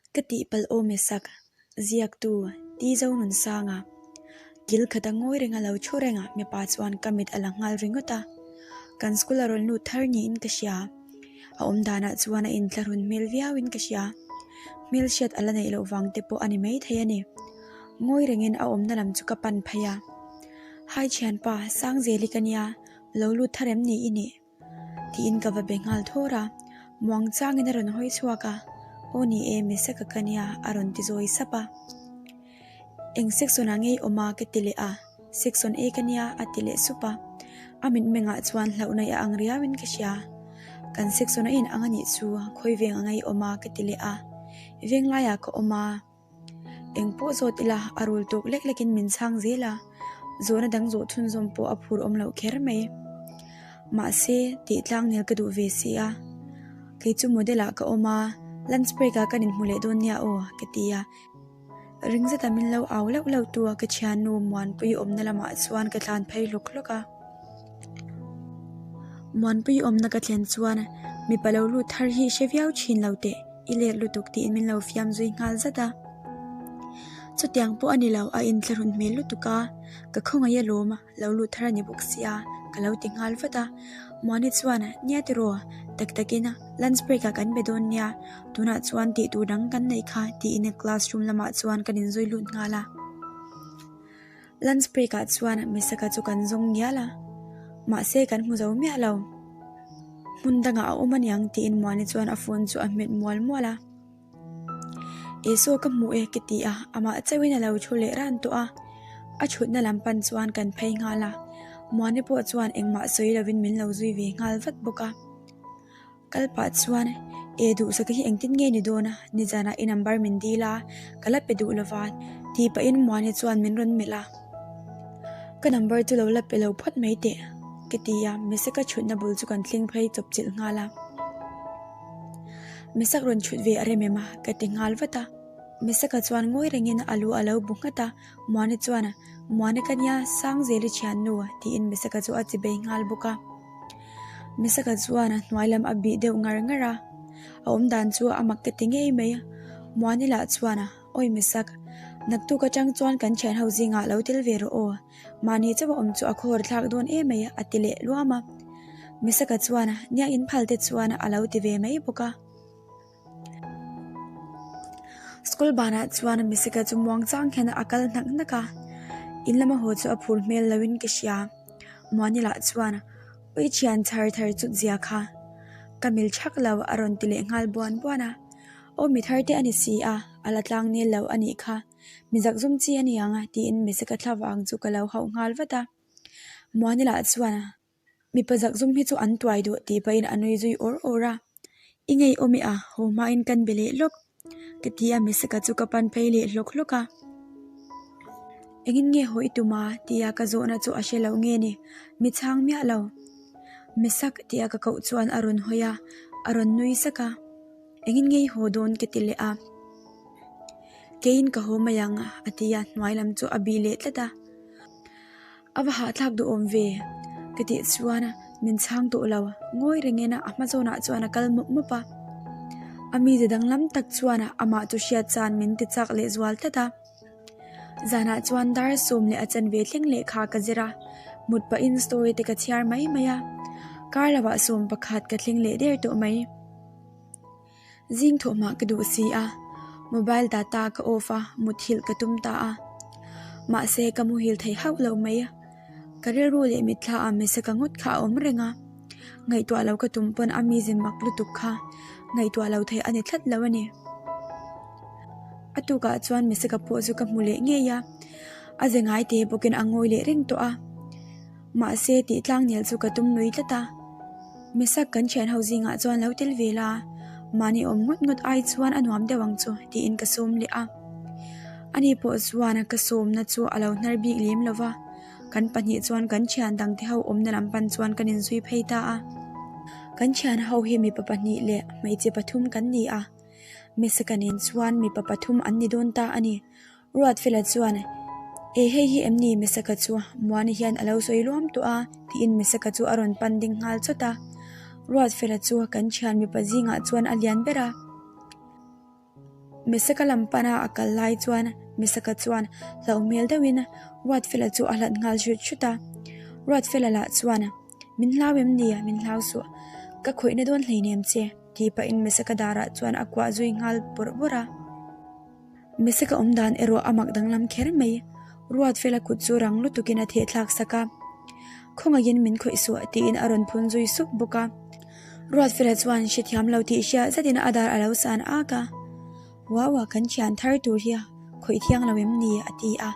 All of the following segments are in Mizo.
Ka tihpalh aw Mesak, ziaktu Ti Zonunsanga. Kil khata ngawi renga lo thu reng a mipa chuan ka mit a la nghal ringawt a. Kan school a rawn lut thar niin ka hria. A awm danah chuan a inthlahrun hmel viauin ka hria. Hmelhriat a la neih loh vang te pawh a ni maithei a ni. Ngawi rengin a awmna lam chu ka pan phei a. Hi thianpa, Sangzeli ka nia, lo lut thar em ni i nih? Tiin ka va be nghal thawr a, muang changin a rawn hawi chhuak a, Aw ni e, Mesaka ka nia a rawn ti zawi sap a. Eng section ah ngei awm a ka ti leh a, Section A ka nia a ti leh sup a. A mitmengah chuan hlauhna i ang riauin ka hria. Kan section a in ang anih chu khawi veng a ngei awm a ka ti leh a, Venglaiah ka awm a. Eng pawh zawt ila a rul tawk lek lekin min chhang zel a, zawhna dang zawh chhunzawm pawh a phur awm loh kher mai. Mahse, tih tlang nel ka duh ve si a. Kei chu model ah ka awm a, lunch break ah kan inhmu leh dawn nia aw, ka ti a. Ring zeta min lo au lauh lauh tu a ka thiannu Muanpui awmna lamah chuan ka tlan phei hlawk hlawk a. Muanpui awmna ka thlen chuan mipa lo lut thar hi hre viau thin lo teh. I let lutuk tiin min lo fiam zui nghal zat a. Chutiang pawh a ni lo, a inthlahrun hmel lutuk a, ka khawngaih alawm, lo lut thar a ni bawk sia, ka lo ti nghal vat a. Muani chuan, Nia tiraw, tak takin lunch break ah kan be dawn nia, tunah chuan tih tur dang kan neih kha tiin classroom lamah chuan kan inzui lut nghal a. Lunch break ah chuan Mesaka chu kan zawng ngial a, mahse kan hmu zo miah lo. Hmun dangah a awm aniang tiin Muani chuan a phone chu a hmet mual mual a. Esau ka hmu e ka ti a, amah chauhin a lo thu leh ran tawh a. A thutna lam pan chuan kan phei nghal a, Muani pawh chuan engmah sawi lovin min lo zui ve nghal vat bawk a. Kal pah chuan, E duhsaka hi engtin nge ni dawn a, nizanah i number min dil a, ka la pe duh lova, tih pahin Muani chuan min rawn melh a. Ka number chu lo la pe lo phawt mai teh, ka ti a, Mesaka chhutna bul chu kan thleng phei chawp chilh nghal a. Mesak rawn chhut ve a rem em a, ka ti nghal vat a. Mesaka chuan ngawi rengin a lu a lo bu nghat a, Muani chuan, Muani ka nia, Sangzeli thiannu, tiin Mesaka chu a chibei nghal bawk a. Mesaka chuan a hnuai lam a bih deuh ngar ngar a, a awm dan chu a mak ka ti ngei mai. Muani lah chuan, Awi Mesak, naktuk atang chuan kan thian ho zingah lo tel ve rawh aw, mahni chauh a awm chu a khawr thlak dawn em mai a ti leh luam a. Mesaka chuan, Nia in phal te chuan a lo ti ve mai bawk a. School banah chuan Mesaka chu muang chang hian a kal hnak hnak a, in lama haw chu a phur hmel loin ka hria. Muani lah chuan, Ui thian chhar thar chut zia kha ka mil thak lo a rawn ti leh nghal buan buan a. Aw mi thar te a ni si a, a la tlang nel lo a nih kha. Mi zakzum chi a ni ang a tiin Mesaka thla vang chu ka lo hauh nghal vat a. Muani lah chuan, Mipa zakzum hi chu an tuai duh tih pahin a nui zui awr awr a, I ngeiawm i a, haw hmain kan be leh lawk ka ti a, Mesaka chu ka pan phei leh hlawk hlawk a. Engin nge haw i tum a? tia ka zawhna chu a hre lo nge ni, mi chhang miah lo. Mesak tia ka koh chuan a rawn hawi a, a rawn nui sak a, Engin nge i haw dawn ka ti leh a. Keiin ka haw mai ang a ti a, hnuai lam chu a bih leh tlat a. A va hahthlak duhawm ve ka tih chuan min chhang tawh lo, ngawi rengin a hma zawnah chuan a kal mawp mawp a. A mize danglam tak chuan amah chu hriat chan min ti chak leh zual tlat a. Zanah chuan dar sawm leh a chanve thleng lehkha ka zir a, mut pahin story te ka chhiar mai mai a. Kar lovah sawm pakhat ka thleng leh der tawh mai. Zing thawhmah ka duh si a, mobile data ka off a, muthilh ka tum ta a. Mahse ka muhil thei hauh lo mai. Ka rilru leh mitthla ah Mesaka ngawt kha a awm reng a. Ngaihtuah lo ka tum pawn a mize mak lutuk kha ngaihtuah lo thei a ni tlat lo a ni. A tukah chuan Mesaka pawh chu ka hmu leh ngei a, a ze ngai te bawkin a ngawi leh reng tawh a. Mahse tih tlang nel chu ka tum nui tlat a. Mesak kan thian ho zingah chuan lo tel ve la, mahni awm ngawt ngawt ai chuan a nuam deuh ang chu tiin ka sawm leh a. Ani pawh chuan ka sawmna chu a lo hnar bik lem lo va, kan pahnih chuan kan thian dangte ho awmna lam pan chuan kan inzui phei ta a. Kan thian ho hi mipa pahnih leh hmeichhe pathum kan ni a, Mesaka nen chuan mipa pathum an ni dawn ta a ni. Ruatfela chuan, E hei hi em ni Mesaka chu? Muani hian a lo sawi luam tawh a, tiin Mesaka chu a rawn pan ding nghal chawt a. Ruatfela chu kan thian mipa zingah chuan a lian ber a. Mesaka lam pana a kal lai chuan Mesaka chuan hlauh hmel deuhin Ruatfela chu a hlat nghal hrut hrut a. Ruatfela lah chuan, Min hlau em ni? Min hlau suh. Ka khawihna dawn hleinem che, tih pahin Mesaka darah chuan a kuah zui nghal bawrh bawrh a. Mesaka awm dan erawh a mak danglam kher mai. Ruatfela kut chu rang lutukin a thehthlak sak a. Khawngaihin min khawih suh, tiin a rawn phun zui sup bawk a. Ruatfela chuan hrethiam lo tih hriat zetin a dar a lo san ak a. Uaua kan thian thar tur hi khawih thiang lo em ni? a ti a,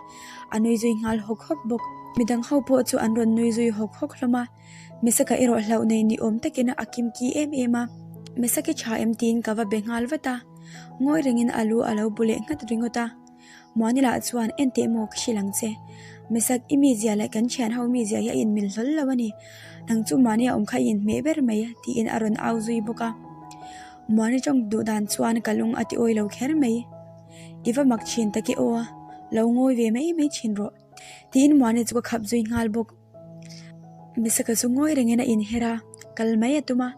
a nui zui nghal hawk hawk bawk. Midang ho pawh chu an rawn nui zui hawk hawk hlawm a, Mesaka erawh hlauh nei ni awm takin a kim ki em em a. Mesaki tha em tiin ka va be nghal vat a, ngawi rengin a lu a lo bu leh nghat ringawt a. Muanila chuan enteh maw ka hrilh ang che. Mesak i mizia leh kan thian ho mizia hi a inmil hlawl lo a ni. Nang chu mahni a awm kha i inhmeh ber mai tiin a rawn au zui bawk a. Muani tawng duh dan chuan ka lung a ti awi lo kher mai. I va mak thin tak i aw, lo ngawi ve mai mai thin rawh tiin Muani chu ka khap zui nghal bawk. Mesaka chu ngawi rengin a inher a, kal mai a tum a.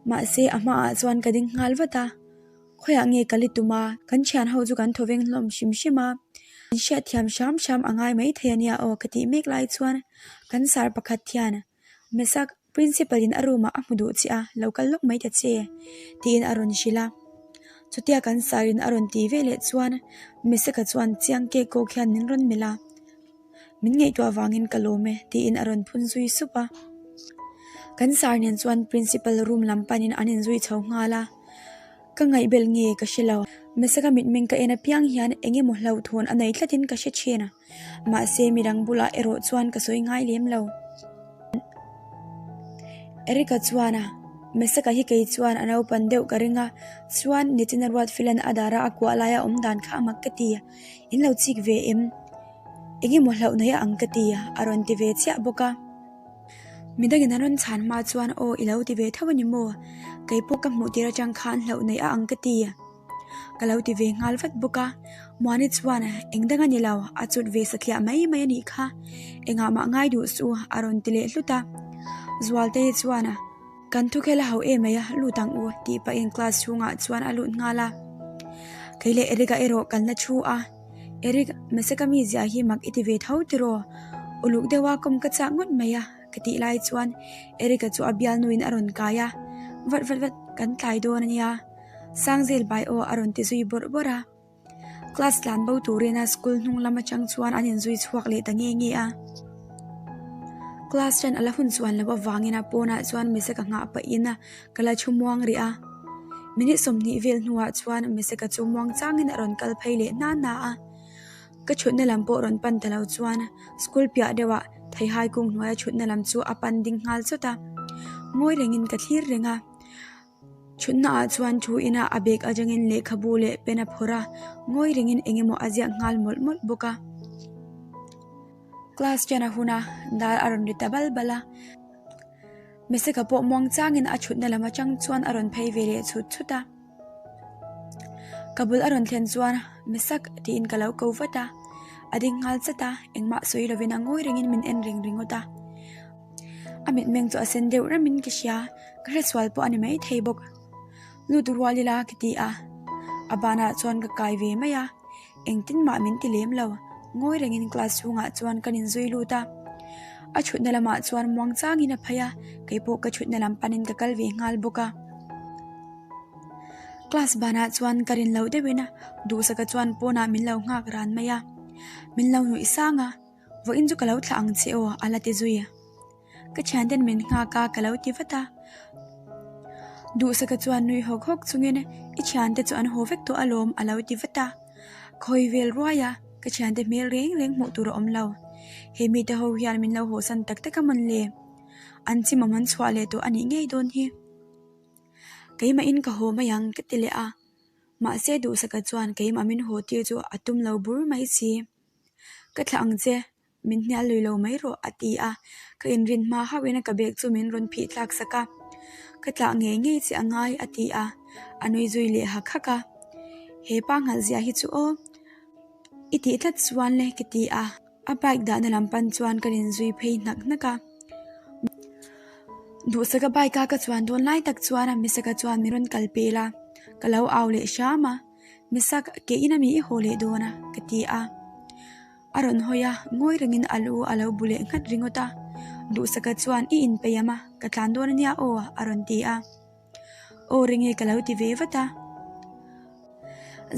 Mahse a hmaah chuan ka ding nghal vat a. Khawiah nge ka li tum a, kan thian ho chu kan thaw veng hlawm hrim hrim a, in hriatthiam hram hram a ngai mai thei a nia aw ka tih mek lai chuan kan sar pakhat hian Mesak Principal in a room ah a hmu duh che a, lo kal lawk mai ta che tiin a rawn hrilh a. Chutia kan sar in a rawn ti ve leh chuan Mesaka chuan chiang kek kawk hian min rawn melh a. Min ngaihtuah vangin ka lawm e tiin a rawn phun zui sup a. Kan sar nen chuan principal room lam panin an inzui chho nghal a. Ka ngaihbel nge ka hre lo. Mesaka mitmeng ka en apiang hian eng emaw hlauhthawn a nei tlatin ka hre thin a. Mahse midang bulah erawh chuan ka sawi ngai lem lo. Erica chuan a, Mesaka hi kei chuan a naupan deuh ka ring a, chuan nichina Ruatfila'n a dara a kuah laia awm dan kha a mak ka ti. In lo chik ve em? Eng emaw hlauh nei a ang ka ti a rawn ti ve chiah bawk a. Midangin an rawn chhan hma chuan aw i lo ti ve tho a ni maw? Kei pawh ka hmuh tir atang khan hlauh nei a ang ka ti. Ka lo ti ve nghal vat bawk a. Muani chuan eng dang a ni lo, a chut ve satliah mai mai a nih kha. Engah mah ngai duh suh a rawn ti leh hlut a. Zualtei chuan Kan thukhel a ho em mai a, lut ang u tih pahin class chhungah chuan a lut nghal a. Kei leh Eric-a erawh kan la thu a, Eric, Mesaka mizia hi mak i ti ve tho tiraw? Uluk deuha kawm ka chak ngawt mai a ka tih lai chuan Eric-a chu a bialnuin a rawn kai a, Vat vat vat, kan tlai dawn a nia, Sangzel bai aw a rawn ti zui bawrh bawrh a. Class tlan bo turin a school hnung lam atang chuan an inzui chhuak leh ta nge nge a. Class ṭan a la hun chuan loh avangin a pawnah chuan Mesaka nghah pahin ka la thu muang rih a. Minute 20 vel hnuah chuan Mesaka chu muang changin a rawn kal phei leh hna hna a. Ka thutna lam pawh rawn pan ta lo chuan school piah deuhah theihai kung hnuaia thutna lam chu a pan ding nghal chawt a. Ngawi rengin ka thlir reng a. Thutna ah chuan thu ina a bag atangin lehkhabu leh pen a phawrh a, ngawi rengin eng emaw a ziak nghal mawlh mawlh bawk a. Class ṭan a hun a, dar a rawn ri ta bal bal a. Mesaka pawh muang changin a thutna lam atang chuan a rawn phei ve leh chhut chhut a. Ka bul a rawn thlen chuan Mesak tiin ka lo ko vat a, a ding nghal chat a, engmah sawi lovin a ngawi rengin min en reng ringawt a. A mitmeng chu a sen deuh remin ka hria, ka hresual pawh a ni maithei bawk. Lut rual ila ka ti a, a banah chuan ka kai ve mai a, engtin mah min ti lem lo, ngawi rengin class chhungah chuan kan inzui lut a. A thutna lamah chuan muang changin a phei a, keipawh ka thutna lam panin ka kal ve nghal bawk a. Class banah chuan ka rin loh deuhin Duhsaka chuan pawnah min lo nghak ran mai a, min lo nuih sang a. Vawiin chu ka lo thlah ang che aw a la ti zui. Ka thianten min nghak a ka lo ti vat a. Duhsaka chuan nui hawk hawk chungin i thiante chu an haw vek tawh alawm a lo ti vat a. Ka hawi vel ruai a, ka thiante hmel reng reng hmuh tur a awm lo. He mite ho hian min lo hawsan tak tak a mawn le. An chimawm an chhuah leh tawh a nih ngei dawn hi. Keimahin ka haw mai ang ka ti leh a. Mahse Duhsaka chuan keimah min haw tir chu a tum lo bur mai si. Ka thlah ang che, min hnial lui lo mai rawh a ti a, ka inrin hma hauhin ka bag chu min rawn phih thlak sak a, ka tlah ngei ngei che a ngai a ti a, a nui zui leh hak hak a, he pa nghalh zia hi chu aw, i tih tlat chuan le ka ti a, a bike dahna lam pan chuan ka inzui phei hnak hnak a, Duhsaka bike a ka chuan dawn lai tak chuan Misaka chuan min rawn kal pel a, ka lo au leh hram a. Misak, ke in ami i haw leh dawn a? ka ti a. A rawn hawi a, ngawi rengin a lu a lo bu leh nghat ringawt a. Duhsaka chuan, I inpeih am a, ka tlan dawn ania aw, a rawn ti a. Aw ringe ka lo ti ve vat a.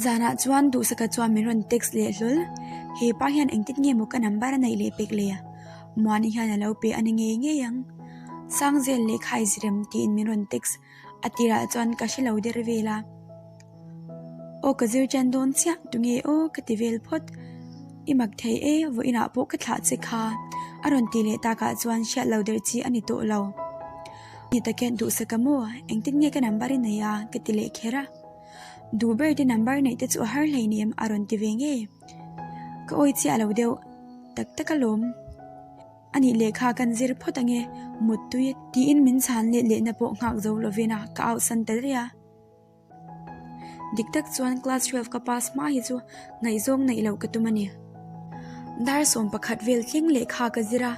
Zanah chuan Duhsaka chuan min rawn text leh hlawl. He pa hian engtin nge maw ka number a neih leh pek le? Muani hian a lo pe a ni ngei ngei ang. Sangzel lehkha i zirem tiin min rawn text. A tirah chuan ka hre lo der vel a. Aw ka zir ṭan dawn chiah tunge aw ka ti vel phawt. I mak thei e, vawiinah pawh ka thlah che kha. A rawn ti leh takah chuan hriat lo der chi a ni tawh lo. Ni takin duhsak a maw? Engtin nge ka number i nei a? ka ti leh kher a. Duh ber te number neih te chu a har hleinem a rawn ti ve ngei. Ka awi chiah lo deuh tak tak alawm. A nih lehkha kan zir phawt ange muttui tiin min chhan let lehna pawh nghak zo lovin a ka out san ta daih a. Dik tak chuan class 12 ka pass hma hi chu ngaihzawng neih loh ka tum a ni. Dar 11 vel thleng lehkha ka zir a.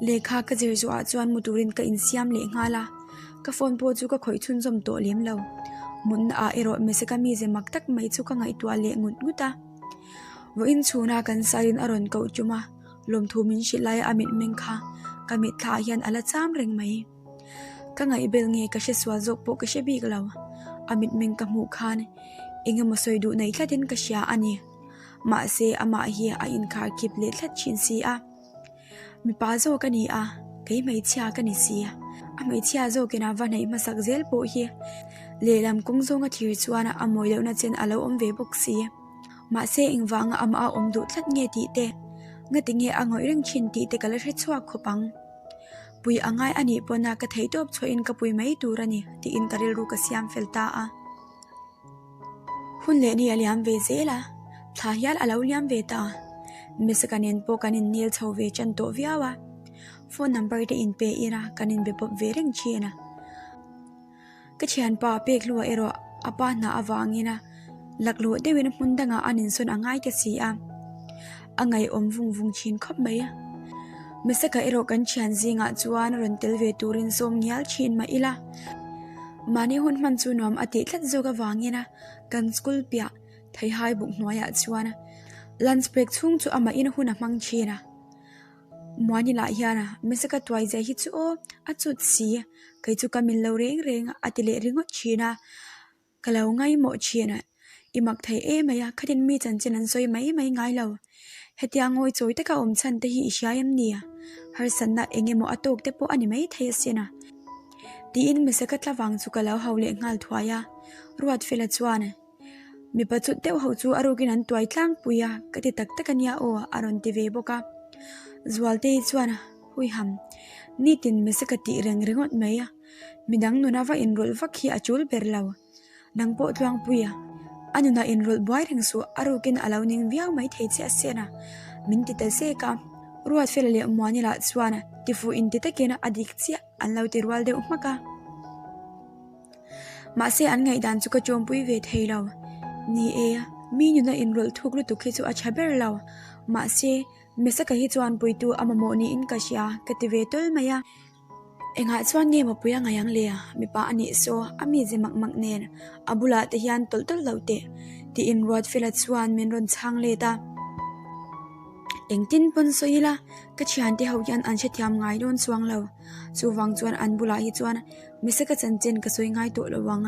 Lehkha ka zir zawhah chuan mu turin ka insiam leh nghal a. Ka phone pawh chu ka khawih chhunzawm tawh lem lo. Mutna ah erawh Mesaka mize mak tak mai chu ka ngaihtuah leh ngut ngut a. Vawiin chhuna kan sarin a rawn koh tum a, lawmthu min hrilh laia a mitmeng kha ka mitthla ah hian a la cham reng mai. Ka ngaihbel nge ka hre sual zawk pawh ka hre bik lo. A mitmeng ka hmuh khan eng emaw sawi duh nei thlatin ka hria a ni. Mahse amah hi a inkhar khip leh thlat thin si a. Mipa zawk a ni a, kei hmeichhia ka ni si. A hmeichhia zawkin a va hnaih hmasak zel pawh hi lehlam kawng zawnga thir chuan a mawi lohna chen a lo awm ve bawk si. Mahse engvanga amah a awm duh tlat nge tih te, ngati nge a ngawih reng thin tih te ka la hre chhuak khawp ang. Pui a ngai a nih pawna ka theihtawp chhuahin ka pui mai tur a ni tiin ka rilru ka siam fel ta a. Hun leh ni a liam ve zel a, thla hial a lo liam ve ta. Mesaka nen pawh kan innel chho ve tan tawh viau a, phone number te inpe ira kan inbe pawp ve reng thin a. Ka thianpa pek hlua erawh a pa hna avangin a laklawh deuhin hmun dangah an insawn a ngai ta si a, a ngaihawm vung vung thin khawp mai. Mesaka erawh kan thian zingah chuan rawn tel ve turin sawm ngial thin mah ila, mahni hun hman chu nuam a tih tlat zawk avangin kan school piah Theihai buk hnuaiah chuan lunch break chhung chu amahin hun a hmang thin a. Muani lah hian Mesaka tuai zia hi chu aw a chut si, kei chu ka min lo reng reng a ti leh ringawt thin a, ka lo ngaihmawh thin a, i mak thei em mai a, khatin mi chanchin an sawi mai mai ngai lo, hetia ngawi chawi taka awm chhan te hi i hria em ni? Harsatna eng emaw a tawk te pawh a ni mai thei asin a tiin Mesaka tla vang chu ka lo hau leh nghal thuai a, Ruatfela chuan. Mipa chut deuh ho chu a rukin an tuai tlangpui a, ka ti tak tak ania aw a rawn ti ve bawk a. Zualtei chuan Huiham, nitin mese ka tih reng ringawt mai a, midang nuna va inrawlh vak hi a tul ber lo. Nang pawh Tluangpui a, a nunah inrawlh buai reng suh, a rukin a lo ning viau mai thei che asin a, min ti ta zek a. Ruatfela leh Muani lah chuan tifuh inti takin a dik chiah an lo ti rual deuh hmak a. Mahse an ngaihdan chu ka chawmpui ve thei lo. Ni e, mi nuna inrawlh thuk lutuk hi chu a tha ber lo. Mahse, Mesaka hi chuan puitu a mamawh niin ka hria, ka ti ve tawl mai a. Engah chuan nge mawpui a ngaih ang le? Mipa a nih saw, a mize mak mak nen a bulah te hian tawlh tawlh lo teh, tiin Ruatfela chuan min rawn chhang let a. Engtin pawn sawi ila, ka thiante ho hian an hrethiam ngai dawn chuang lo. Chuvang chuan an bulah hi chuan Mesaka chanchin ka sawi ngai tawh lo ang,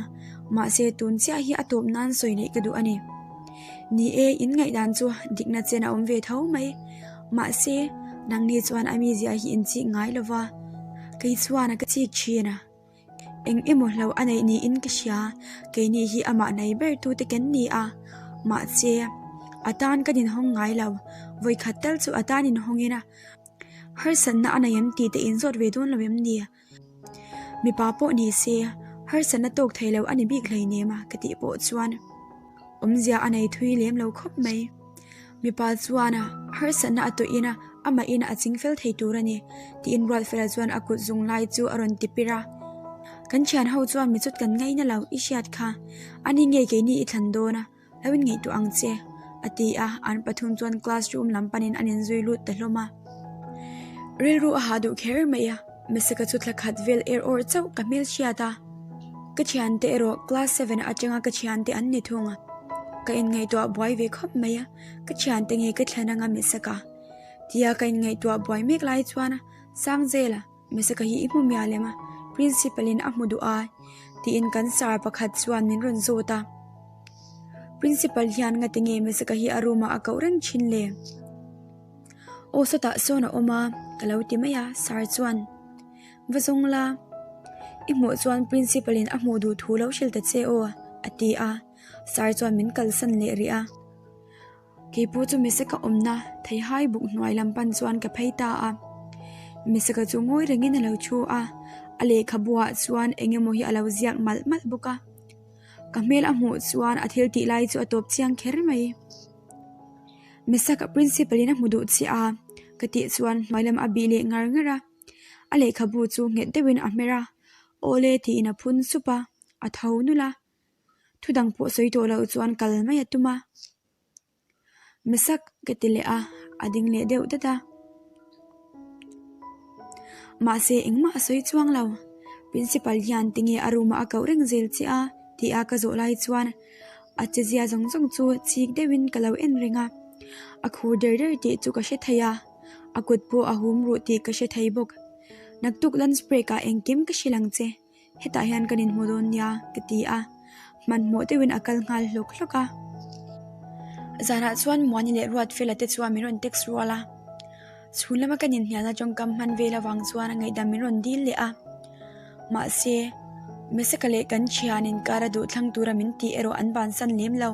mahse tun chiah hi a tawp nan sawi neih ka duh a ni. Ni e, in ngaihdan chu dikna chen a awm ve tho mai. Mahse, nangni chuan a mizia hi in chik ngai lo va, kei chuan ka chik thin a. Eng emaw hlo a neih niin ka hria, keini hi amah nei ber tute kan ni a. Mahse, a tan ka inhawng ngai lo, vawikhat tal chu a tan inhawngin a harsatna a nei em tih te inzawt ve dawn lo em ni? Mipa pawh ni se, harsatna tawk thei lo a ni bik hleinem a ka tih pawh chuan awmzia a nei thui lem lo khawp mai. Mipa chuan harsatna a tawhin a amahin a ching fel thei tur a ni tiin Ruatfela chuan a kut zung lai chu a rawn ti pir a. Kan thian ho chuan mi chut kan ngaina lo i hriat kha, ani ngei keini i thlan dawn a. Lo in ngaihtuah ang che, a ti a, an pathum chuan class room lam panin an inzui lut ta hlawm a. Rilru a hah duh kher mai a, Mesaka chu thla khat vel er awr chauh ka hmelhriat a, ka thiante erawh class seven atanga ka thiante an ni thung a. Ka inngaihtuah buai ve khawp mai a, ka thiante nge ka thlen anga Mesaka? Tia ka inngaihtuah buai mek lai chuan Sangzela, Mesaka hi i hmu mial em a? Principal in a hmu duh a tiin kan sir pakhat chuan min rawn zawt a. Principal hian ngati nge Mesaka hi a room ah a koh reng thin le? Aw sawtah sawn a awm a, ka lo ti mai a, sir chuan. Va zawng la, i hmuh chuan principal in a hmuh duh thu lo hrilh ta che aw, a ti a, sir chuan min kalsan leh rih a. Keipawh chu Mesaka awmna theihai buk hnuai lam pan chuan ka phei ta a, Mesaka chu ngawi rengin a lo thu a, a lehkhabuah chuan eng emaw hi a lo ziak malh malh bawk a, ka hmel a hmuh chuan a thil tih lai chu a tawp chiang kher mai. Mesaka principal in a hmu duh chiah a, ka tih chuan hnuai lam a bih leh ngar ngar a. A lehkhabu chu nghet deuhin a hmer a, Awle tiin a phun sup a, a tho nulh a. Thu dang pawh sawi tawh loh chuan kal mai a tum a. Mesak ka ti leh a, a ding leh deuh dat a. Mahse engmah a sawi chuang lo. Principal hian tinge a room ah a koh reng zel che a tih a ka zawh lai chuan a che zia zawng zawng chu chik deuhin ka lo en reng a. A khur der der tih chu ka hre thei a. A kut pawh a hum ruh tih ka hre thei bawk. Naktuk lunch break ah engkim ka hrilh ang che, hetah hian kan inhmu dawn nia ka ti a, hmanhmawh deuhin a kal nghal hlawk hlawk a. Zanah chuan Muani leh Ruatfela te chuan min rawn text rual a, chhun lama kan inhnialna tawngkam hman vel avang chuan ngaihdam min rawn dil leh a. Mahse, Mesaka leh kan thian inkar a duhthlang tura min tih erawh an bansan lem lo.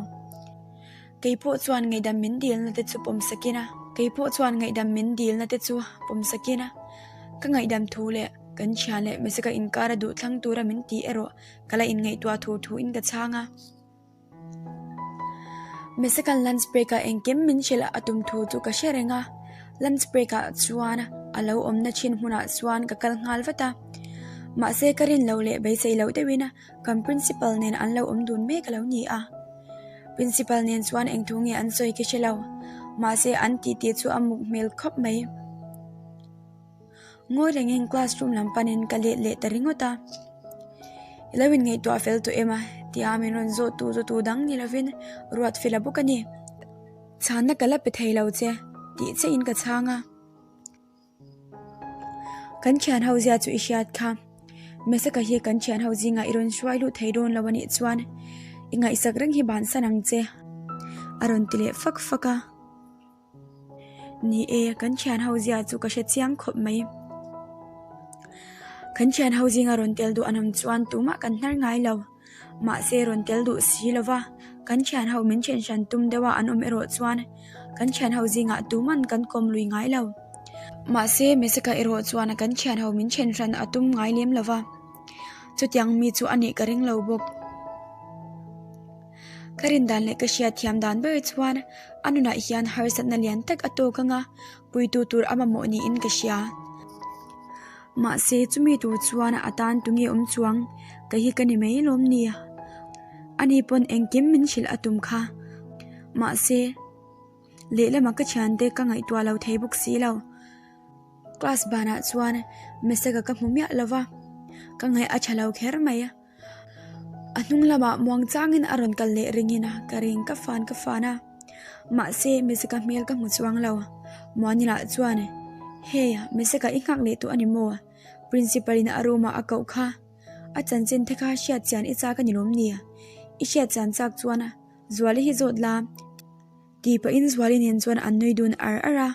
Kei pawh chuan ngaihdam min dilna te chu pawm sakin a. Kei pawh chuan ngaihdam min dilna te chu pawm sakin a. Ka ngaihdam thu leh kan thian leh Mesaka inkar a duh thlang tura min tih erawh ka la inngaihtuah thu thu in ka chhang a. Mesaka'n lunch break ah engkim min hrilh a tum thu chu ka hre reng a. Lunch break ah chuan a lo awmna thin hmunah chuan ka kal nghal vat a. Mahse ka rin loh leh beisei loh deuhin kan principal nen an lo awm dun mek a lo ni a. Principal nen chuan eng thu nge an sawi ka hre lo, mahse an titi chu a muk hmel khawp mai. Ngawi rengin classroom lam panin ka let leh ta ringawt a, I lo inngaihtuah fel tawh em a? tia min rawn zawh tu chu tu dang ni lovin Ruatfela bawk a ni. Chhanna ka la pe thei lo che tih chiahin ka chhang a. Kan thian ho zia chu i hriat kha. Mesaka hi kan thian ho zingah i rawn hruai luh thei dawn lo a nih chuan i ngaihsak reng hi bansan ang che a rawn ti leh fak fak a. Ni e, kan thian ho zia chu ka hre chiang khawp mai. Kan thian ho zinga rawn tel duh an awm chuan tumah kan hnar ngai lo. Mahse rawn tel duh si lo va, kan thian ho min then hran tum deuh a an awm erawh chuan kan thian ho zingah tuman kan kawm lui ngai lo. Mahse Mesaka erawh chuan kan thian ho min then hran a tum ngai lem lo va, chutiang mi chu a nih ka ring lo bawk. Ka rin dan leh ka hriat thiam dan ber chuan a nunah hian harsatna lian tak a tawk anga puitu tur a mamawh niin ka hria. Mahse chumi tur chuan a tan tunge awm chuang ka hi ka ni mai lawm ni? Ani pawn engkim min hrilh a tum kha. Mahse lehlamah ka thiante ka ngaihtuah lo thei bawk si lo. Class banah chuan Mesaka ka hmu miah lo va, ka ngaih a tha lo kher mai. A hnung lamah muang changin a rawn kal leh ringin ka ring ka fan ka fan a, mahse Mesaka hmel ka hmu chuang lo. Muanila chuan, Hey, Mesaka i nghak leh tawh a ni maw? Principal in a room ah a koh kha. A chanchin te kha hriat chian i chak a ni lawm ni? I hriat chian chak chuan Zuali hi zawt la, tih pahin Zuali nen chuan an nui dun ar ar a.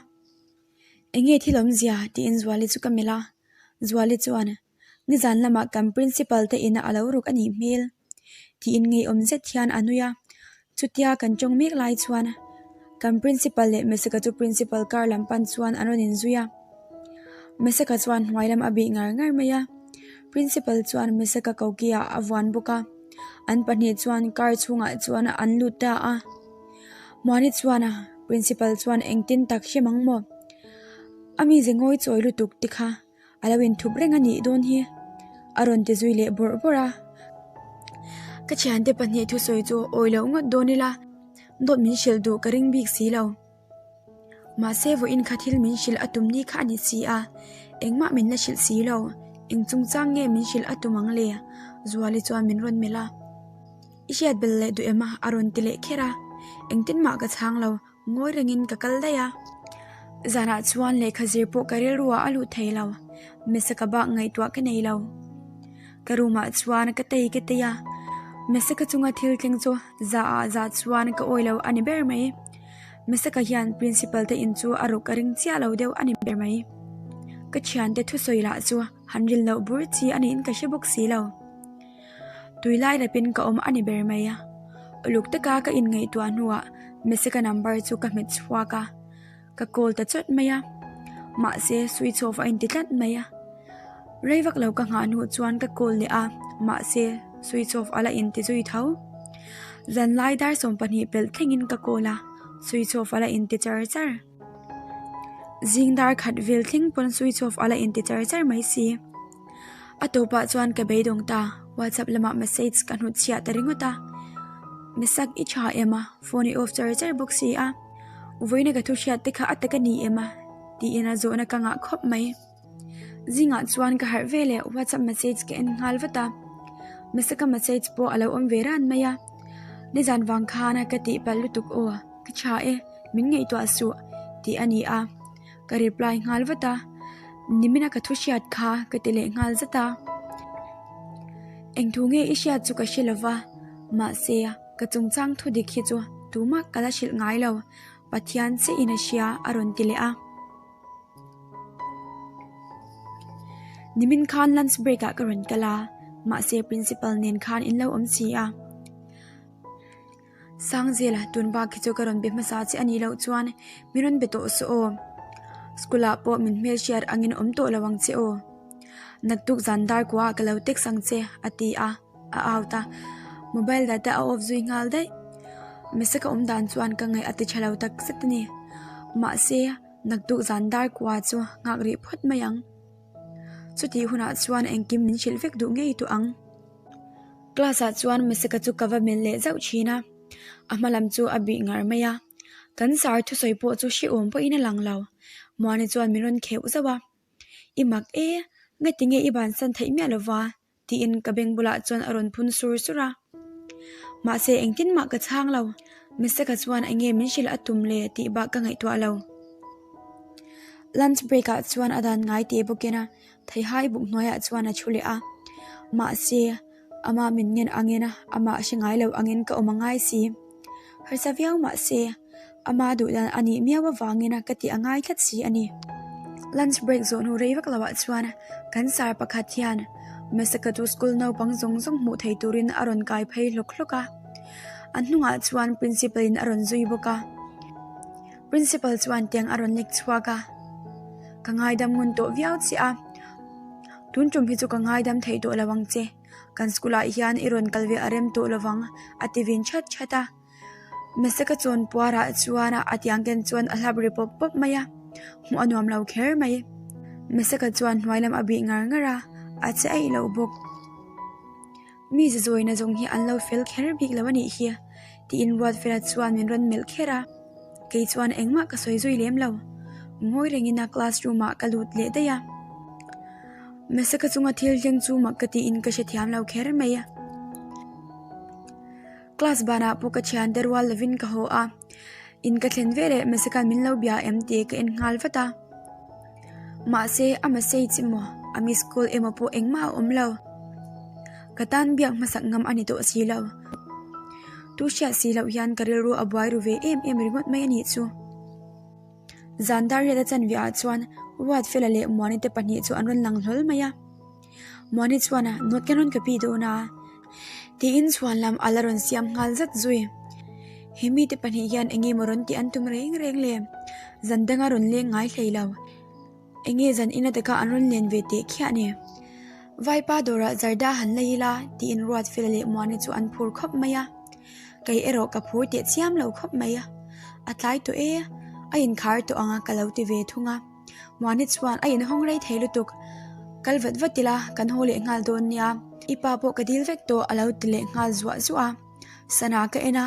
Enge thil awmzia? tiin Zuali chu ka melh a. Zuali chuan, Nizan lamah kan principal te ina a lo ruk a nih hmel tiin ngeiawm zet hian a nui a, chutia kan tawng mek lai chuan kan principal leh Mesaka chu principal car lam pan chuan an rawn inzui a, Mesaka chuan hnuai lam a bih ngar ngar mai a, principal chuan Mesaka koki ah a vuan bawk a, an pahnih chuan car chhungah chuan an lut ta a, Muani chuan principal chuan engtin tak hre mang maw? A mize ngawi chawi lutuk te kha. A lo inthup reng a nih dawn hi a rawn ti zui leh bawrh bawrh a. Ka thiante pahnih thusawi chu awi loh ngawt dawn ila dawt min hrilh duh ka ring bik si lo. Mahse vawiin kha thil min hrilh a tum ni kha a ni si a, engmah min la hrilh si lo. Eng chungchang nge min hrilh a tum ang le? Zuali chuan min rawn melh a. I hriat belh leh duh em a? A rawn ti leh kher a. Engtin mah ka chhang lo, ngawi rengin ka kal daih a. Zanah chuan lehkha zir pawh ka rilru ah a luh thei lo, Mesaka bak ngaihtuah ka nei lo. Ka room ah chuan ka tei ka tei a, Mesaka chunga thil thleng chu za ah za chuan ka awi lo a ni ber mai. Mesaka hian principal te in chu a ruk a ring chiah lo deuh a ni ber mai. Ka thiante thusawi lah chu han ril loh bur chi a niin ka hre bawk si lo. Tui lai rapin ka awm a ni ber mai a. Uluk taka ka inngaihtuah hnuah Mesaka number chu ka hmet chhuak a, ka call ta chawt mai a. Mahse switch off a inti tlat mai a. Rei vak lo ka nghah hnuh chuan ka call leh a, mahse switch off a la inti zui tho. Zanlai dar 12 pelh thlengin ka call a, switch off a la inti char char. Zing dar khat vel thleng pawn switch off a la inti char char mai si. A tawpah chuan ka beidawng ta, WhatsApp lamah message ka hnut chhiah ta ringawt a. Misak i tha em a, phone i off char char bawk si a. Vawiina ka thu hriat te kha a tak a ni em a? tiin a zawhna ka ngah khawp mai. Zingah chuan ka harh ve leh WhatsApp message ka en nghal vat a, Mesaka message pawh a lo awm ve ran mai a. Nizan vang khana ka tihpalh lutuk aw, ka tha e. Min ngaihtuah suh tih a ni a, ka reply nghal vat a, nimina ka thu hriat kha ka ti leh nghal zat a. Engthu nge i hriat chu ka hre lo va, mahse ka chungchang thu dik hi chu tumah ka la hrilh ngai lo, Pathian chiah in a hria a rawn ti leh a. Nimin khan lunch break ah ka rawn kal a, mahse principal nen khan in lo awm si a. Sangzela, tun bak hi chu ka rawn be hmasa che a nih loh chuan min rawn be tawh suh aw. School ah pawh min hmelhriat angin awm tawh lo ang che aw. Naktuk zan dar kuah ah ka lo text ang che, a ti a, a out a. Mobile data a off zui nghal daih. Mesa ka awm dan chuan ka ngaih a ti tha lo tak zet a ni. Mahse, naktuk zan dar kuah chu nghak rih phawt mai ang. Chutih hunah chuan engkim min hrilh vek duh ngei tawh ang. Class ah chuan Mesaka chu ka va melh leh zauh thin a, a hma lam chu a bih ngar mai a, kan sar thusawi pawh chu hrehawm pawhin a lang lo, Muani chuan min rawn kheuh zauh a, I mak e, ngati nge i bansan theih miah lova? tiin ka beng bulah chuan a rawn phun sur sur a, mahse engtin mah ka chhang lo, Mesaka chuan eng nge min hrilh a tum le tih bak ka ngaihtuah lo. Lunch break ah chuan a dan ngai teh bawkin a Theihai buk hnuaiah chuan a thu leh a, mahse, amah min ngen angin a, amah hre ngai lo angin ka awm a ngai si. Harsa viau mahse, ama duh dan a nih miau avangin a ka tih a ngai tlat si a ni. Lunch break zawh hnu rei vak loah chuan kan sar pakhat hian Mesaka chu school naupang zawng zawng hmuh thei turin a rawn kai phei hlawk hlawk a, a hnungah chuan principal in a rawn zui bawk a. Principal chuan tiang a rawn lek chhuak a, Ka ngaidam ngun tawh viau che a, tun tum hi chu ka ngaidam theih tawh lo ang che, kan school ah hian i rawn kal ve a rem tawh lovang a ti vin that that a. Mesaka chawn puar ah chuan a tiang ken chuan a hlap ri pawp pawp mai a, hmuh a nuam lo kher mai. Mesaka chuan hnuai lam a bih ngar ngar a, a che aih loh bawk. Mi zazawina zawng hi an lo fel kher bik lo a nih hi, tiin Ruatfela chuan min rawn melh kher a. Kei chuan engmah ka sawi zui lem lo. Ngawi rengin a classroom ah ka lut leh daih a. Mesaka chunga thil thleng chu mak ka tiin ka hrethiam lo kher mai a. Class banah pawh ka thiante rual lovin ka haw a. In ka thlen veleh Mesaka'n min lo bia em tih ka en nghal vat a. Mahse, a message emaw, a miss call emaw pawh engmah a awm lo. Ka tan biak hmasak ngam a ni tawh si lo. Tu hriat si loh hian ka rilru a buai ru ve em em ringawt mai a nih chu. Zan dar riat a chanve ah chuan Ruatfela leh Muani te pahnih chu an rawn lang hlawl mai a. Muani chuan note ka rawn copy dawn a tiin chhuan lam a la rawn siam nghal zat zui. He mite pahnih hian eng nge maw rawn tih an tum reng reng le? Zan danga rawn leng ngai hlei lo. Eng nge zan ina taka an rawn len ve teh khiah ni? Vaipa dawrah zarda han la ila tiin Ruatfela leh Muani chu an phur khawp mai a. Kei erawh ka phur teh chiam lo khawp mai a. A tlai tawh e, a inkhar tawh ang a ka lo ti ve thung a. Muani chuan a inhawng rei thei lutuk, Kal vat vat ila, kan haw leh nghal dawn nia, i pa pawh ka dil vek tawh a lo ti leh nghal zuah zuah a. Sana ka en a,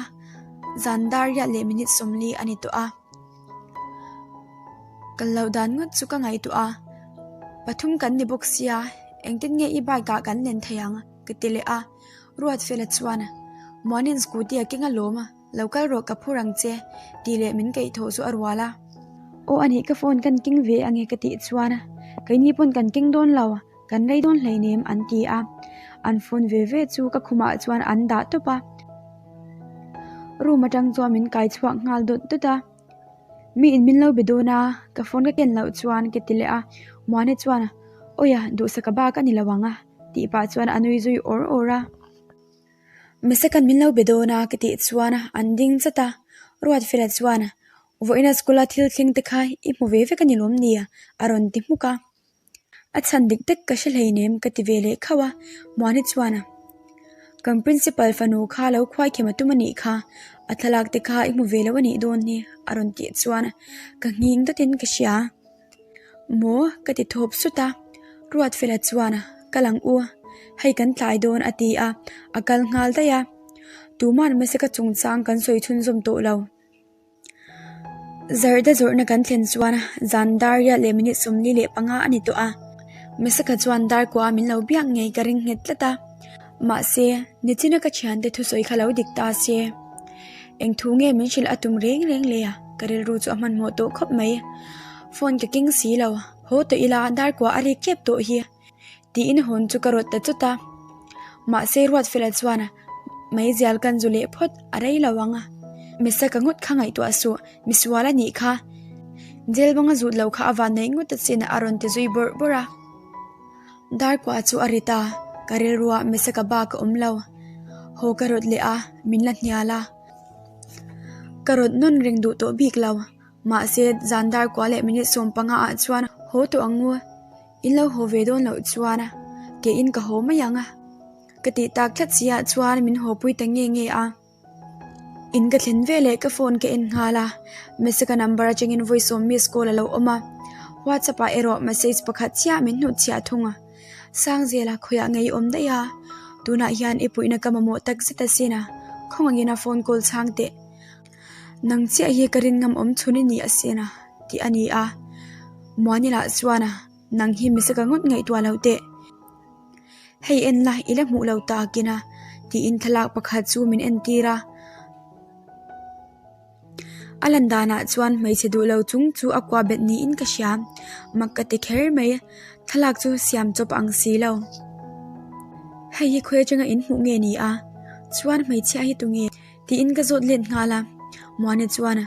zan dar riat leh minute 40 a ni tawh a. Kal loh dan ngawt chu ka ngaihtuah a, pathum kan ni bawk sia, engtin nge i bike ah kan len thei ang? ka ti leh a. Ruatfela chuan, Muani'n scooty a keng alawm. Lo kal rawh ka phur ang che tih leh min kaih thawh chu a rual a. Aw anih ka phone kan keng ve ange ka tih chuan keini pawn kan keng dawn lo, kan rei dawn hleinem an ti a. An phone ve ve chu ka khumah chuan an dah tawp a. Room atang chuan min kai chhuak nghal dawt dawt a. Mi in min lo be dawn a, ka phone ka ken loh chuan ka ti leh a. Muani chuan Awia duhsaka bak a ni lo ang a tih pah chuan a nui zui awr awr a. Mesekan min lo be dawn a ka tih chuan an ding chat a, Ruatfela chuan vawiina school a thil thleng te kha i hmu ve vek a ni lawm ni a rawn ti hmuk a. A chhan dik tak ka hre hleinem ka ti ve leh khauh a, Muani chuan kan principal fanu kha lo khuaikhem a tum a nih kha, a thlalak te kha i hmu ve lo a nih dawn hi a rawn tih chuan ka nghing dawtin ka hria. Maw? Ka ti thawp sut a, Ruatfela chuan Ka lang u, hei kan tlai dawn a ti a, a kal nghal daih a. Tuman Meseka chungchang kan sawi chhunzawm tawh lo. Zarhda zawrhna kan thlen chuan zan dar riat leh minute 45 a ni tawh a, Meseka chuan dar kua min lo biak ngei ka ring nghet tlat a. Mahse, nichina ka thiante thusawi kha lo dik ta se. Eng thu nge min hrilh a tum reng reng le a? Ka rilru chu a hmanhmawh tawh khawp mai. Phone ka keng si lo, haw tawh ila dar kua a rik kep tawh hi. Tiin hawn chu ka rawt ta chawt a. Mahse Ruatfela chuan meizial kan zu leh phawt a rei lo ang a. Mesa ka ngawt kha ngaihtuah suh, misual a nih kha. Jail bang a zut lo kha a van neih ngawt asin a rawn ti zui bawrh bawrh a. Dar kua chu a rit a, ka rilruah Mesaka bak a awm lo. Haw ka rawt leh a, min la hnial a. Ka rawt nawn reng duh tawh bik lo. Mahse, zan dar kua leh minute 15 ah chuan haw tawh ang u. In lo haw ve dawn loh chuan keiin ka haw mai ang a. Ka tih tak tlat si ah chuan min haw pui ta nge nge a. In ka thlen veleh ka phone ka en nghal a, Mesaka number atangin vawi sawm miss call a lo awm a, WhatsApp ah erawh message pakhat chiah min hnutchhiah thung a, Sangzela khawiah ngei awm daih a, tunah hian i puihna ka mamawh tak zet asin a, khawngaihin a phone call chhang teh. Nang chiah hi ka rin ngam awm chhun i ni asin a, tih a ni a, Muanila chuan nang hi Mesaka ngawt ngaihtuah lo teh. Hei en la, i la hmuh lo takin a, tiin thlalak pakhat chu min entir a. A lan danah chuan hmeichhe duh lo chung chu a kuah bet niin ka hria. Mak ka ti kher mai, thlalak chu siam chawp ang si lo. Hei hi khawi atanga in hmuh nge ni a? Chuan hmeichhia hi tunge? Tiin ka zawt let nghal a. Muani chuan,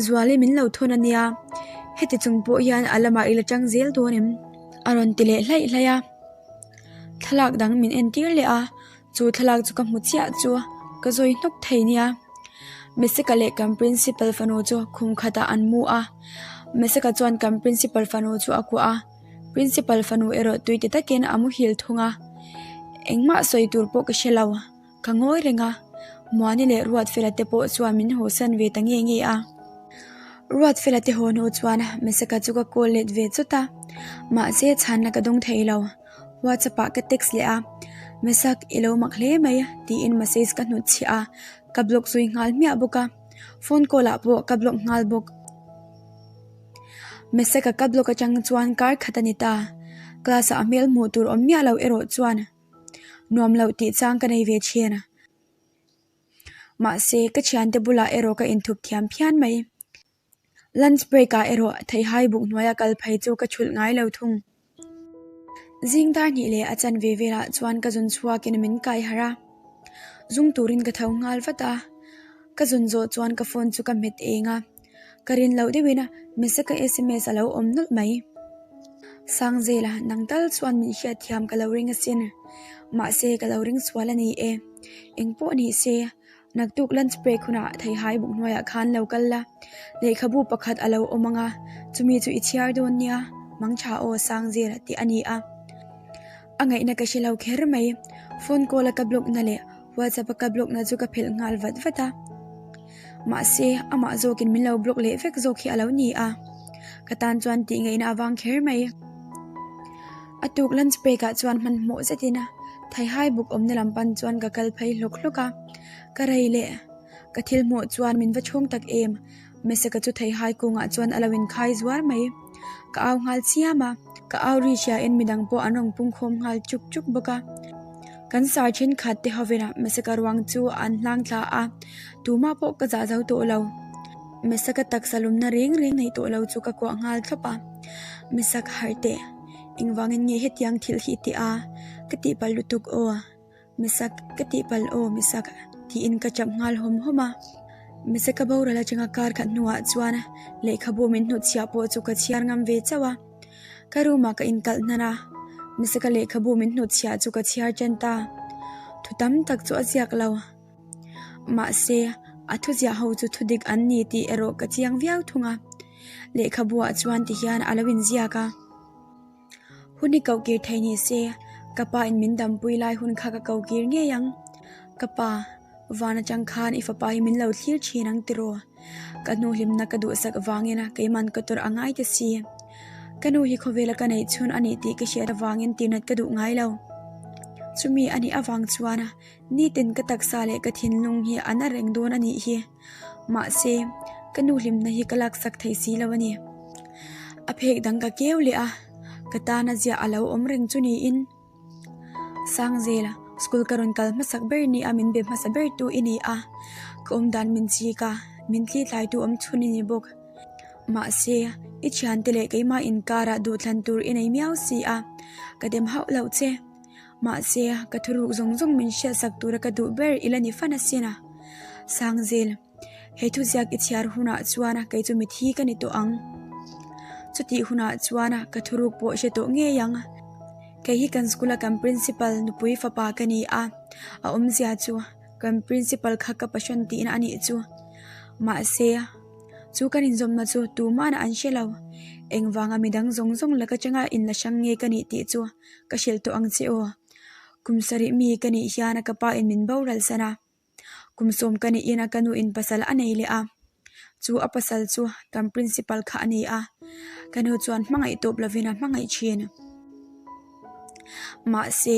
Zuali min lo thawn a nia, heti chung pawh hian a lamah i la tang zel dawn em? A rawn ti leh hlaih hlaih a. Thlalak dang min entir leh a, chu thlalak chu ka hmu chiah chu ka zawi hnawk thei nia. Mesika leh kan principal fanu chu khum khatah an mu a, Mesika chuan kan principal fanu chu a kuah a, principal fanu erawh tui ti takin a muhil thung a. Engmah sawi tur pawh ka hre lo. Ka ngawi reng a, Muani leh Ruatfela te pawh chuan min hawsan ve ta nge nge a. Ruatfela te haw hnu chuan Mesaka chu ka call let ve chawt a, mahse chhanna ka dawng thei lo. WhatsApp ah ka text leh a, Mesak i lo mak hle mai tiin message ka hnutchhiah a, ka block zui nghal hmiah bawk a, phone call ah pawh ka block nghal bawk. Mesaka ka block atang chuan kar khat a ni ta, class ah a hmel hmuh tur awm miah lo erawh chuan. Nuam loh tih chang ka nei ve thin a. Mahse, ka thiante bulah erawh ka inthup thiam phian mai. Lunch break ah erawh theihai buk hnuaia kal phei chu ka thulh ngai lo thung. Zing dar hnih leh a chanve velah chuan ka zun chhuakin min kai harh a. Zung turin ka tho nghal vat a. Ka zun zawh chuan ka phone chu ka hmet eng a. Ka rin loh deuhin Mesaka sms a lo awm nawlh mai. Sangzela, nang tal chuan min hriatthiam ka lo ring asin. Mahse, ka lo ring sual a ni e. Engpawh ni se, naktuk lunch break hunah theihai buk hnuaiah khan lo kal la. Lehkhabu pakhat a lo awm ang a, chumi chu i chhiar dawn nia, mangtha aw Sangzela tih a ni a. A ngaihna ka hre lo kher mai. Phone call a ka block na leh WhatsApp a ka block na chu ka phelh nghal vat vat a. Mahse, amah zawkin min lo block leh vek zawk hi a lo ni a. Ka tan chuan tih ngaihna avang kher mai. A tuk lunch break ah chuan hmanhmawh zetin Thaihai buk awmna lam pan chuan ka kal phei hlawk hlawk a. Ka rei leh ka thil hmuh chuan min va chhung tak em. Mesaka chu Thaihai kungah chuan a lo inkhai zuar mai. Ka au nghal chiam a, ka au ri hriain midang pawh an rawn pungkhawm nghal chuk chuk bawk a. Kan sar thenkhat te hovin Mesaka ruang chu an hlang thla a, tumah pawh ka zah zo tawh lo. Mesaka taksa lumna reng reng nei tawh lo chu ka kuah nghal thlawp a, Mesak harh teh, engvangin nge hetiang thil hi i tih a? Ka tihpalh lutuk aw. Misak, ka tihpalh aw Misak, tiin ka chap nghal hawm hawm a. Misaka boral atanga kar khat hnuah chuan lehkhabu min hnutchhiah pawh chu ka chhiar ngam ve chauh a. Ka room ah ka inkalh hnan a, Misaka lehkhabu min hnutchhiah chu ka chhiar tan ta. Thu tam tak chu a ziak lo. Mahse, a thuziah ho chu thudik an ni tih erawh ka chiang viau thung a. Lehkhabuah chuan tihian a lo inziak a. Hun hi koh kir thei ni se, ka pa in min dampui lai hun kha ka ko kir ngei ang. Ka pa, van atang khan i fapa hi min lo thlir thin ang tiraw? Ka hnu hlimna ka duhsak vangin keiman ka tawrh a ngai ta si. Ka nu hi khawvela ka neih chhun a nih tih ka hriat avangin tirnat ka duh ngai lo. Chumi a nih avang chuan nitin ka taksa leh ka thinlung hi a na reng dawn a nih hi. Mahse, ka nu hlimna hi ka laksak thei si lo a ni. A phek dang ka keu leh a, ka tana ziah a lo awm reng chu niin. Sangzela, school ka rawn kal hmasak ber ni a min be hmasa ber tu i ni a, ka awm dan min chik a, min tli tlaitu awm chhun i ni bawk. Mahse, i thiante leh keimah inkarah duhthlan tur i nei miau si a, ka dem hauh loh che. Mahse, ka thuruk zawng zawng min hriatsak tura ka duh ber i la ni fan asin a. Sangzel, he thuziak i chhiar hunah chuan kei chu mithi ka ni tawh ang. Chutih hunah chuan ka thuruk pawh hre tawh ngei ang. Kei hi kan school a kan principal nupui fapa ka ni a, a awmzia chu kan principal kha ka passion tihna a nih chu. Mahse, chu kan inzawmna chu tumahna an hre lo. Engvanga midang zawng zawng laka changa inla hrang nge ka nih tih chu Ka hrilh tawh ang che aw. Kum sarih mi ka nih hian ka pa in min boral san a. Kum sawm ka nih in ka nu in pasal a nei leh a. Chu a pasal chu kan principal kha a ni a. Ka nu chuan hmangaih tawp lovin a hmangaih thin. Mahse,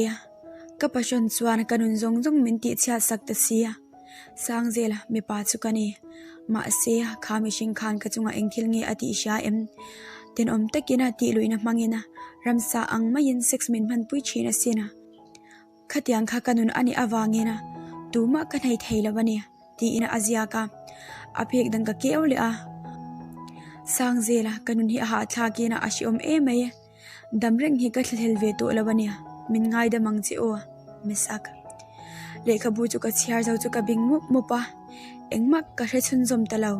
ka passion chuan ka nun zawng zawng min tihchhiat sak ta si. Sangzela, mipa chu ka ni. Mahse, kha mihring khan ka chungah eng thil nge a tih hria em? Tenawm takin a tih luihna hmangin ramsa ang maiin sex min hmanpui thin asin. Khatiang kha ka nun a nih avangin tumah ka hnei thei lo a ni, tiin a ziak a. A phek dang ka keu leh a. Sangzela, ka nun hi a hahthlakin a hrehawm em mai. Dam reng hi ka thlahlel ve tawh lo a nia, min ngaidam ang che aw, Mesak. Lehkhabu chu ka chhiar zo chu ka bing mup mup a, engmah ka hre chhunzawm ta lo.